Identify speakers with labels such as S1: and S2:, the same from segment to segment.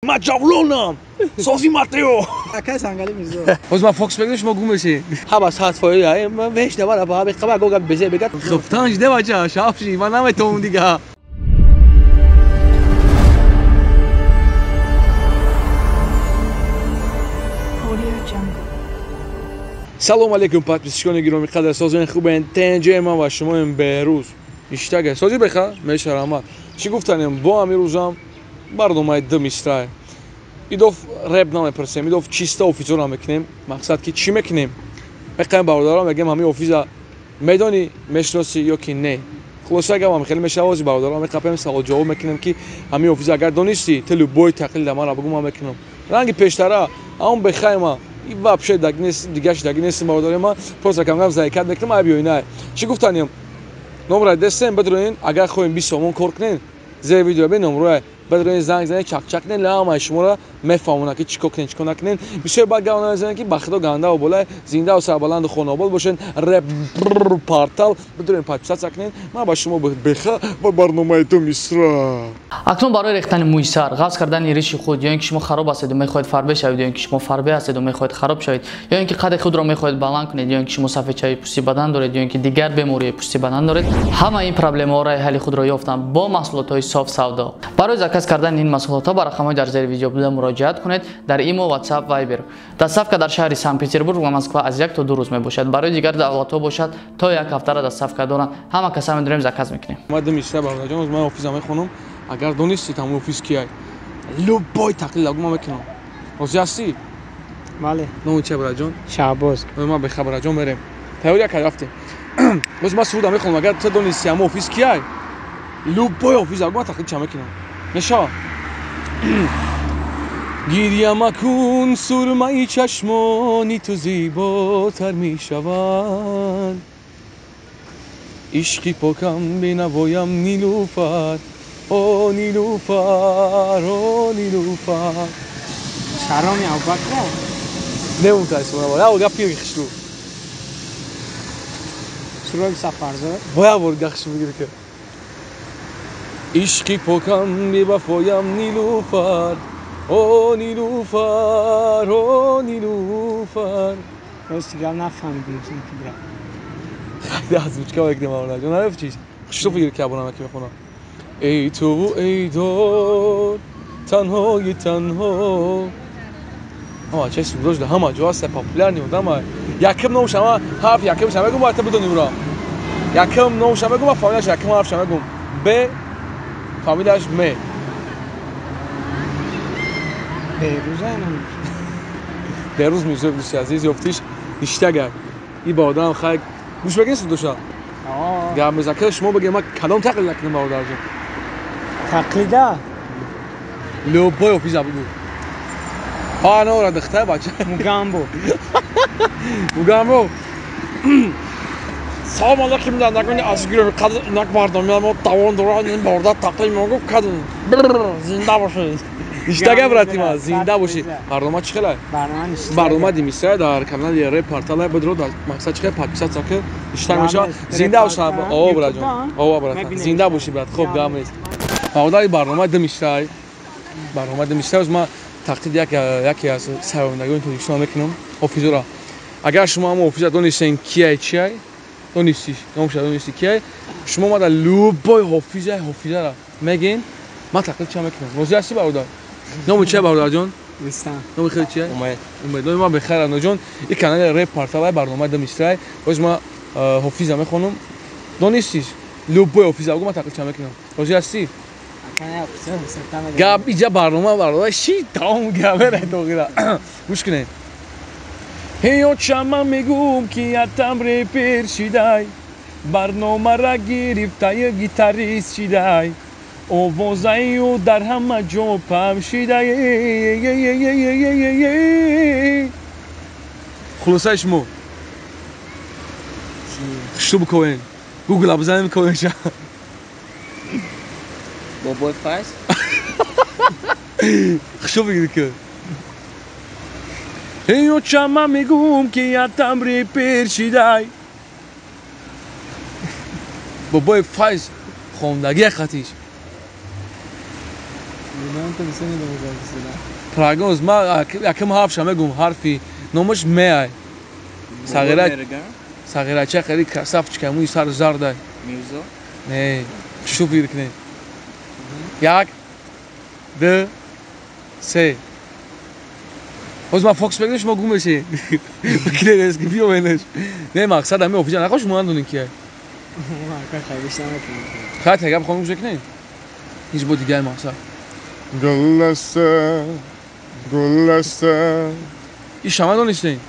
S1: Ма ҷавлонам. Сози Матео.
S2: Акай Сангалӣ Мирзо.
S1: Боз ман фокус мекунам, шумо гум мешед.
S3: Ҳама 100% ай ман веш набара ба ҳами қаба гога безе бегат.
S1: Хуб танж де бача, шафши, ман наметавонам дига. Салом алейкум подписчикони гиромӣ қадр, созони хубен, ТНҷ ман ва шумоем Беҳрӯз. Иштага сози беха, меша раҳмат. Чӣ гуфтанем, бо ҳамин рӯзам барномаи ду мисрай. Идов реп намепурсем, идов чиста офизора мекунем. Мақсад ки чӣ мекунем? Меқаем бародарам, мегем ҳамин офиза медонӣ, мешиносӣ ё ки не. Хулоса гапам хеле мешава, ози бародарам меқапем, савол ҷавоб мекунем ки ҳамин офиза агар донистӣ, ту любой тақлида мара бугу, ман мекунам. Ранги пештара, ҳамон бехайма, и вообще дагнес, дигаш дагнес бародари ман, просто камкам заикат мекунам, ай биёй. Чӣ гуфтанем? Номра дестем, бидроин, агар хоҳем 20 сомон кор кунем, зери видео бе номроя бидроин, занг занед, чақчақ кунед, ҳамаи шуморо мефаҳмонад ки чӣ кор кунед, чӣ кор накунед. Бисёр бад гап намезанед ки ба худо гандаву болай, зиндаву сарбаланду хонаобод бошед. Реп портал бидроин, подписаться кунед. Ман ба шумо беха ва барномаи ду мисра.
S4: Акнун барои рехтани мӯи сар, ғафз кардани риши худ, ё ин ки шумо хароб ҳастеду мехоҳед фарбе шавед, ё ин ки шумо фарбе ҳастеду мехоҳед хароб шавед, ё ин ки қади худро мехоҳед баланд кунед, ё ин ки шумо сафедшавии пӯсти бадан доред, ё ин ки дигар бемории пӯсти бадан доред, ҳамаи ин проблемаҳо роҳи ҳалли худро ёфтанд бо маҳсулотҳои соф савдо. Барои заказ кардани ин маҳсулотҳо ба рақамҳои дар зери видео буда муроҷиат кунед дар Имо, WhatsApp, Viber. Доставка дар шаҳри Санкт-Петербург ва Москва аз 1 то 2 рӯз мебошад. Барои дигар давлатҳо бошад то як ҳафтара доставка доранд. Ҳама каса медорем, заказ мекунем.
S1: Ман ду мисра бародарҷон, ман офиза мехонам. Агар донистӣ тамоми офис кияй, любой тақлид агу ман мекунам. Розӣ ҳастӣ?
S2: Бале.
S1: Номи чия бародарҷон?
S2: Шаҳбоз.
S1: Ман бехабарҷон мерем. Тайёр як рафтем. Боз ман суруда мехонам, агар ту донистӣ ҳамон офис кияй, любой офис агу ман тақлид ча мекунам. Мешава? Гиря макун, сурмаи чашмони ту зеботар мешавад. Ишқи покам бенавоям Нилуфар, о Нилуфар, о Нилуфар.
S2: Шароми Абубакр?
S1: Не мутаассифона, я гап хишлу.
S2: Суроби Сафарзод?
S1: Боя бор гахшу бигир ки. Ишқи покам бевафоям Нилуфар, о Нилуфар, о Нилуфар.
S2: Рости гап нафаҳмидем, фикра.
S1: Аз бучка мекунем бародарҷон, нарафт чиз. Хишлу фикр ки абонам ки мехонам. Эй ту эй дор, танҳои танҳо. Ҳама чиз сурудош ҳама ҷо ҳаст, популярный одам. Яким номаш ҳама ҳарф якимаш мегӯм, бояд бидонӣ уро. Яким номаш мегӯм, фамилияш яким ҳарфаш мегӯм. Б, фамилияш М.
S2: Беҳрӯз номаш.
S1: Беҳрӯз Мирзоев дӯсти азиз, ёфтиш ништага. И ба одам хай гӯш бигин сурудоша. Гап мезакар шумо бигем, ман кадом тақлид накунам бародарҷон?
S2: Тақлида?
S1: Любой офиза бугу. А, нора духтар бача.
S2: Мугамбо.
S1: Мугамбо. Салом алейкум, дандагони аз гироми қадр, инак барномаи мо давом дорад, ин борда тақлид могу кадр. Зинда бошед. Иштага брати ма, зинда бошед. Барнома чӣ хелай?
S2: Барнома ништага.
S1: Барнома димисра дар канали Реп портал бидро, дар мақсад чӣ хел подписаться ки иштаг мешава. Зинда бошед. О, братҷон. О, брат. Зинда бошед, брат. Хуб гап нест. Бародари барнома димисра. Барнома димисра ма тақлид яке аз сарояндагони Тоҷикистон мекунам, офизора. Агар шумо ҳамон офиза донистен кияй чияй, донистӣ, номша донистӣ кияй, шумо мада любой ҳофиза ҳофизара мегин, ман тақлид ча мекунам. Розӣ ҳастӣ бародар? Номи чия бародарҷон?
S2: Рустам.
S1: Номи хеле чия?
S3: Умед.
S1: Умед. Номи ман бехайр аноҷон. Ин канали Реп портал барномаи димисрай. Боз ман ҳофиза мехонам. Донистӣ? Любой ҳофиза бугу, ман тақлид ча мекунам. Розӣ ҳастӣ? Гап иҷа барнома бародар ши тамом габера тоғира. Гӯш кунед. Эй оча, ман мегӯм ки ятам репер шидай, барномара гирифтаи гитарист шидай, овозаи ӯ дар ҳама ҷо паҳн шидай. Хулосаи шумо хишту бикоен, гугла бизанем бикоенша.
S3: Бобои Файз?
S1: Хишту бигир ки. Эй оча, ман мегӯм ки ятам репер шидай. Бобои Файз хондагия хатиш. Прогноз ма яким ҳарфша мегум ҳарфи номаш меай. Сағира сағирача хеле красавчика муи сар зардай.
S5: Мирзо?
S1: Не, шу фикр кунед. 1 2 3. Ҳозир ман фокус мекунам шумо гум мешед. Бикунед ки биёвенеш. Не мақсад ҳамин офиҷа нахоҳ шумо надонед кия. Хай тагап хонум гӯш кунед. Ҳеҷ бо дигар мақсад.
S6: Гуласта, гуласта.
S1: Иш шама донистед?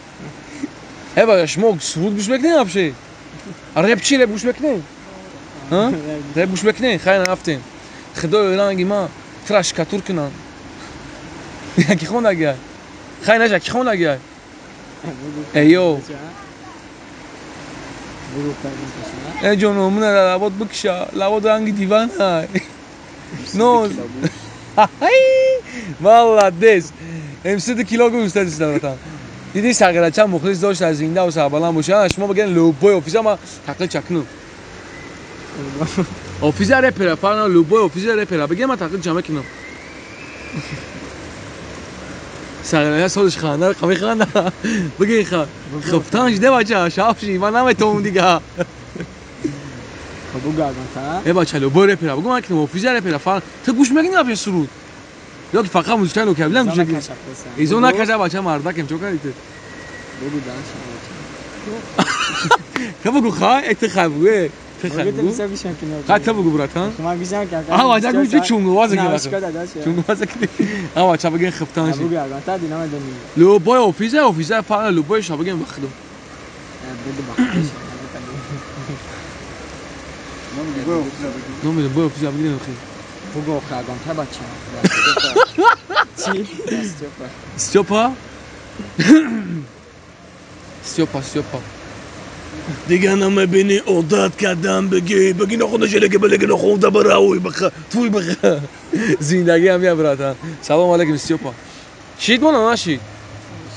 S1: Э ба шумо суруд гӯш мекунед вообще? Реп чи реп гӯш мекунед? Ҳа? Реп гӯш мекунед? Хай нарафтем. Худои ранги ма тра шикатур кунам. Яки хондагиай. Хай наша ки хондагиай. Эйо. Э ҷоно мана лабот бикша. Лабот ранги диванай. Ноз. Молодец. МС кило гӯстад братан. Диди сағирача мухлис дошт аз зинда ва сарбаланд боша. Шумо бигӯед любой офиса ма тақлид чакну. Офиса репера, фарна любой офиса репера. Бигӯед ма тақлид ча мекунам. Сағирача солиш ханда, қами ханда. Бигӯед ха. Хубтан шиде бача, шабши, ман наметавонам дига. Э бача, любой репера. Бигӯ ман кунам офиса репера. Фарна ту гӯш мекунӣ вообще суруд? Ё ки фақат музикаи локабилам гӯш мекунӣ? Изо накаша бача мардакем чо кардӣ ту? Ту бугу хай, э ту хай бугу, э ту хай бугу. Хай ту бугу братан. А бача гӯш чӣ чунгуваза ки бача. Чунгуваза ки. А бача бигӯ хифтан ши. Любой офиса, офиса фарна любой ша бигӯ бахду. Номи любой офиса бигӯ хи.
S2: Бугу хагон та бача. Чи?
S1: Стёпа. Стёпа, Стёпа. Дига намебини одат кардам бигӣ, бигӣ нохунда шелеке белеке нохунда барауй баха, туй баха. Зиндагӣ ҳам я братан. Салом алейкум Стёпа. Шид мона нашид?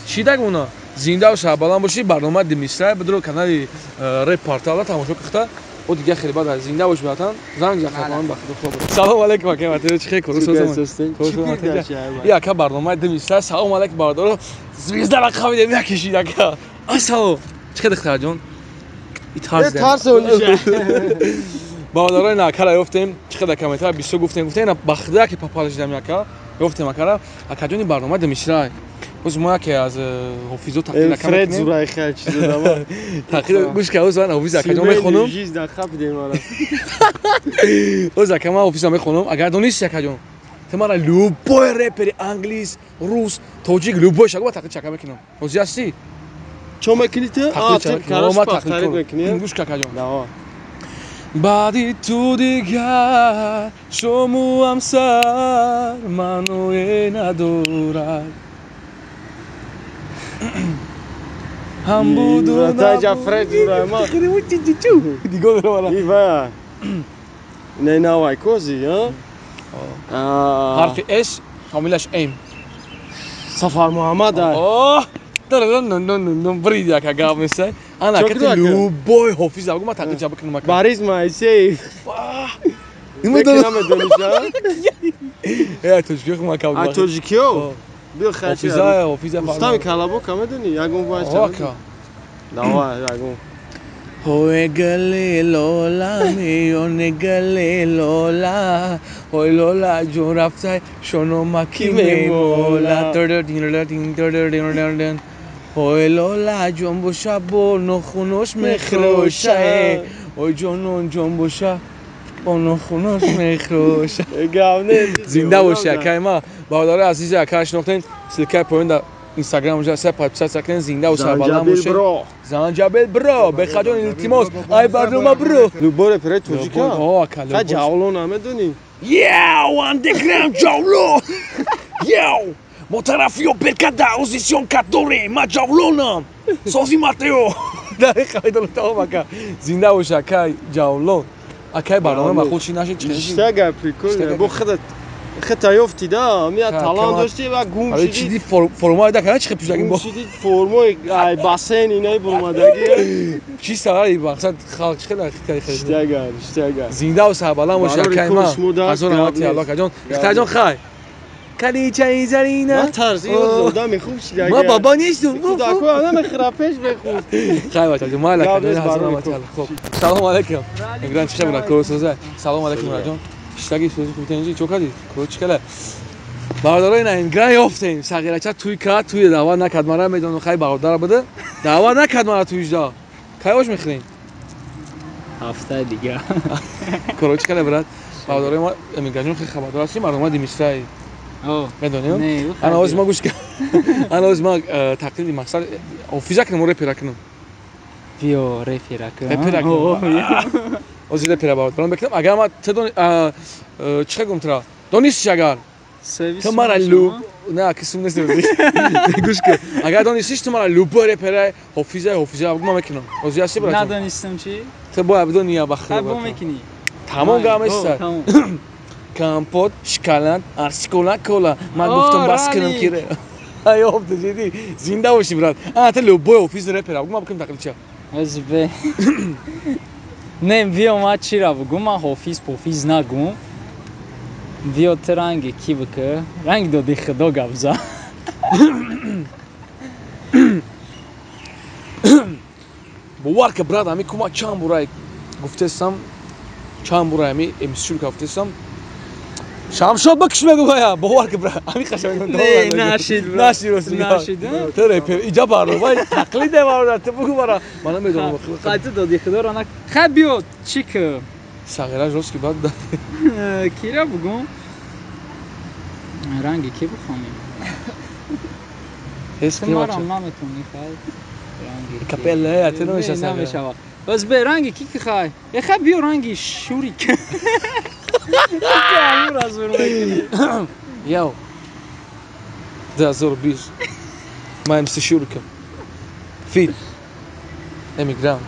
S1: Шидак мона. Зинда ва сарбаланд бошӣ, барнома Димисра бидро канали Реп Портала тамошо кухта. О дига хеле бад зинда бош братан. Занг захапан ба худо хуб. Салом алейкум ака, ватер чи хел кору созам. Я ака барнома Димисра. Салом алейкум бародаро. Звезда ра қавидем якешид ака. Ассалом. Чи хел духтарҷон? Бародарои на акара ёфтем, чӣ қадар комментар бисёр гуфтем, гуфтем ина ба худо яке попал шидам яка. Ёфтем акара. Акаҷони барнома Димисра. Боз мо яке аз ҳофизо тақдир ака
S7: Фред Зурайха чиз додам.
S1: Тақдир гӯш ка, оз ман ҳофиз акаҷон мехонам.
S7: Жизнь да хапидем мара.
S1: Оз ака ман ҳофиза мехонам. Агар донисти акаҷон, ту мара любой репери англис, рус, тоҷик любой шаго ба тақдир чака мекунам. Ҳозир ҳастӣ?
S7: Чо мекунӣ ту? А, ту караш тақдир мекунӣ?
S1: Гӯш ка акаҷон. Баъди ту дигар шому ҳамсар маъное надорад. Ҳам буду
S7: Не навай кози, а?
S1: Ҳарфи С, фамилияш М.
S7: Сафар Муҳаммад.
S1: Оҳ! Брид яка гап неста. Ана ка любой ҳофиз абгу ма тақдир ҷаб кунам ака.
S7: Борис Моисеев. Намедониш, а?
S1: Э, тоҷикиё ху мака.
S7: А тоҷикиё? Биё хай.
S1: Ҳофиза, ҳофиза.
S7: Рустами Калабока медонӣ? Ягон бача.
S1: Ака.
S7: Давай, ягон.
S1: Ой гали лола миёни гали лола, ой лола ҷон рафтай шономаки мемола. Ой лола ҷон боша бо нохунош мехӯрошае, ой ҷонон ҷон боша бо нохунош мехӯроша. Зинда боши акай ма. Бародарои азизи ака шинохтем, ссылкаи поён дар Инстаграм уже все подписаться кунед, зинда ва сарбаланд бошед. Занҷабил бро, бехаҷон илтимос, ай барнома бро.
S7: Любой репери тоҷика?
S1: О, ака,
S7: Ха ҷавло намедонӣ?
S1: Яу, андеграунд ҷавло! Яу! Мо тарафиё беркада озисион кадорем, ма ҷавлонам! Сози Матео! Дақиқа ака. Зинда бош ака ҷавлон. Акай барнома ба худ чӣ нашид?
S7: Иштага прикольно. Бо худат хата ёфти да, мия талант дошти ва гум
S1: шиди. Чиди формаи да кана чӣ пӯшагим
S7: бо. Гум шиди формаи ай бассейн инаи буромадаги.
S1: Чӣ сараи мақсад халқ чӣ хела хитаи хеле.
S7: Иштага, иштага.
S1: Зинда ва сарбаланд бош акай ма. Азор раҳмати Аллоҳ акаҷон. Ихтаҷон хай. Каличаи зарина.
S7: Ма тарзи одами хуб шида.
S1: Ма баба нестум.
S7: Кудако ана мехӯра пеш мехӯрд.
S1: Хай бача, майла кадом. Хуб. Салом алейкум. Эмигрант чӣ хабар? Корсоза. Салом алейкум мураҷон. Иштаги сӯзи хуб тенҷи чӣ кардӣ? Кор чӣ кала? Бародарои на эмигрант ёфтем. Сағирача туй кард, туй даъват накард мара, медонам хай бародар буда. Даъват накард мара туйжда. Кай ош мехӯрем?
S2: Ҳафтаи дига.
S1: Короче чӣ кала брат? Бародарои ма эмигрантҷон хеле хабардор ҳастем, барнома димистрай. Медонем? Ана оз ма гӯш кар. Ана оз ма тақлиди мақсад офиза кунам, репера кунам.
S2: Биё репера кун.
S1: Репера кунам. Ози репера бародарон бекунам. Агар ма ту дон чӣ гум тура? Донистиш агар? Ту мара люб не, кисм нест. Гӯш кун. Агар донистиш ту мара любой репера ҳофиза ҳофиза ма мекунам. Ози ҳасти брат?
S2: Надонистам чӣ?
S1: Ту бояд бидонӣ я бахт.
S2: Хай бо мекунӣ.
S1: Тамом гам аст. Компот, шоколад, арсикола, кола. Ман гуфтам бас кунам ки ай ёфта ҷиддӣ. Зинда бошӣ брат. Ана ту любой офис репера. Ма бикунам тақлидча.
S2: Ози бе. Не, биё ма чира бугум, ман ҳофиз пофиз нагум. Биё ту ранги ки бикӯ? Ранги доди худо гап зан.
S1: Бовар ка брат, ами кума чанд бура гуфтесам, чанд бура ами эмсюр гуфтесам. Шамшод бакш мегӯя, бовар ка брат, ами қашанг.
S2: Не, нашид брат.
S1: Нашид рост.
S2: Нашид.
S1: Ту репер иҷа барнома тақлид бародар, ту бугу бара. Ман намедонам.
S2: Хай ту доди худоро на. Хай биё чӣ ку?
S1: Сағираш рост ки бад.
S2: Кира бугум? Ранги ки бихонем?
S1: Ҳис ки
S2: марам наметонӣ хай. Ранги
S1: капелла ту намеша сағира.
S2: Намешава. Боз бе ранги ки хай? Э хай биё ранги шурик.
S1: Яу 2020 ма МС Шурикам фит эмигрант.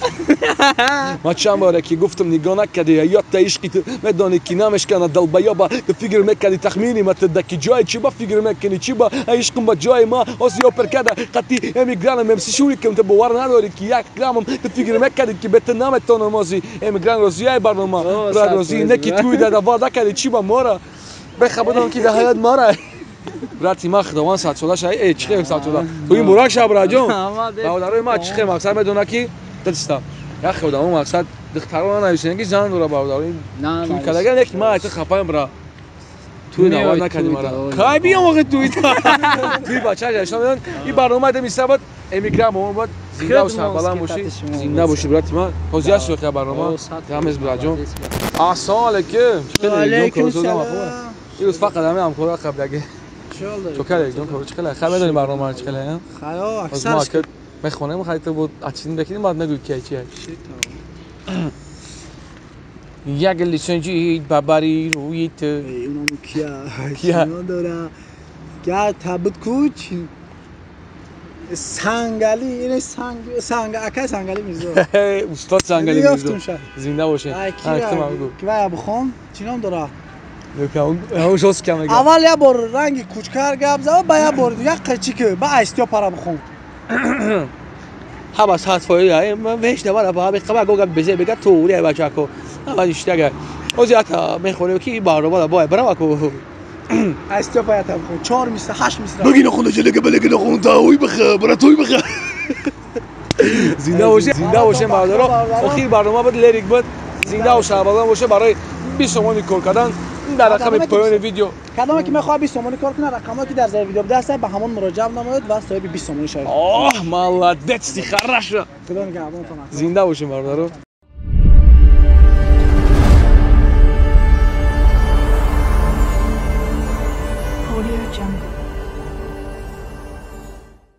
S1: Ма чанд боре ки гуфтам нигоҳ накардӣ, ҳаёта ишқи ту медонӣ ки намешканад долбаёба. Ту фикр мекардӣ тахмини ма ту да ки ҷое чӣ ба фикр мекунӣ чӣ ба ишқм ба ҷои ма осиё перкада қатъи эмигрантам МС Шурикам. Ту бовар надорӣ ки як грамам. Ту фикр мекардӣ ки бе ту наметонам ози эмигрант розияи барнома брат розӣ не ки туй да даъват накардӣ чӣ ба мора бехабадам ки да ҳаёт мора. Брати ма худованд садсола шавӣ. Э чӣ хел садсола? Ту ин бурак шав браҷон. Бародарои ма чӣ хел мақсад медона ки дилста. Як хел одамо мақсад духтарона нависен ки зан дора бародарои. Туй кардаган як ма ту хафаем бра. Туй даъват накардӣ мара. Кай биём охи туй. Туй бача жашон медон. Ин барнома демисабад эмигрант мо бад зинда ва сарбаланд бошӣ. Зинда бошӣ брати ма. Ҳозир аст шӯхия барнома. Рамез браҷон. Ассалому алайкум. Чӣ хел салом. Ирӯз фақат ҳамин ҳамкора қаблагӣ. Чокар якдон кор чӣ хеле? Хай медонӣ барнома чӣ хеле?
S5: Хай аксар
S1: мехонем, хай ту буд ачин бекунем, баъд мегӯй ки чи. Як лисонҷи бабари рӯи ту.
S5: Унам кия? Кия дора? Ка табут куч? Сангали, ине санг санг акай Сангали Мирзо.
S1: Устод Сангали Мирзо. Зинда бошед.
S5: Ки вай бухон? Чӣ ном дора?
S1: Аввал
S5: як бор ранги кучкар гап зад, ба як бор як қачи ки ба айстиё пара бихон.
S3: Ҳама 100% ман веш набара ба ҳами қабар гогам безе бега тури бачако. Ҳама иштага. Ози ата мехонем ки барнома бой барава ку.
S5: Айстиё пара та бихон. 4 мисра, 8 мисра.
S1: Багина хунда жилега балегина хунда, ой баха, брат ой баха. Зинда боше, зинда боше бародаро. Охир барнома буд, лерик буд. Зинда ва шаҳбаланд боше барои 20 сомони кор кардан. Дар рақами поёни видео
S5: кадоме ки мехоҳад 20 сомонӣ кор кунад, рақамҳое ки дар зери видео буда ҳастанд, ба ҳамон муроҷиат намоед ва соҳиби 20 сомонӣ шавед.
S1: Оҳ, молодец, ты хорошо.
S5: Худо нигаҳбонтон.
S1: Зинда бошем бародаро.
S8: Audio Jungle.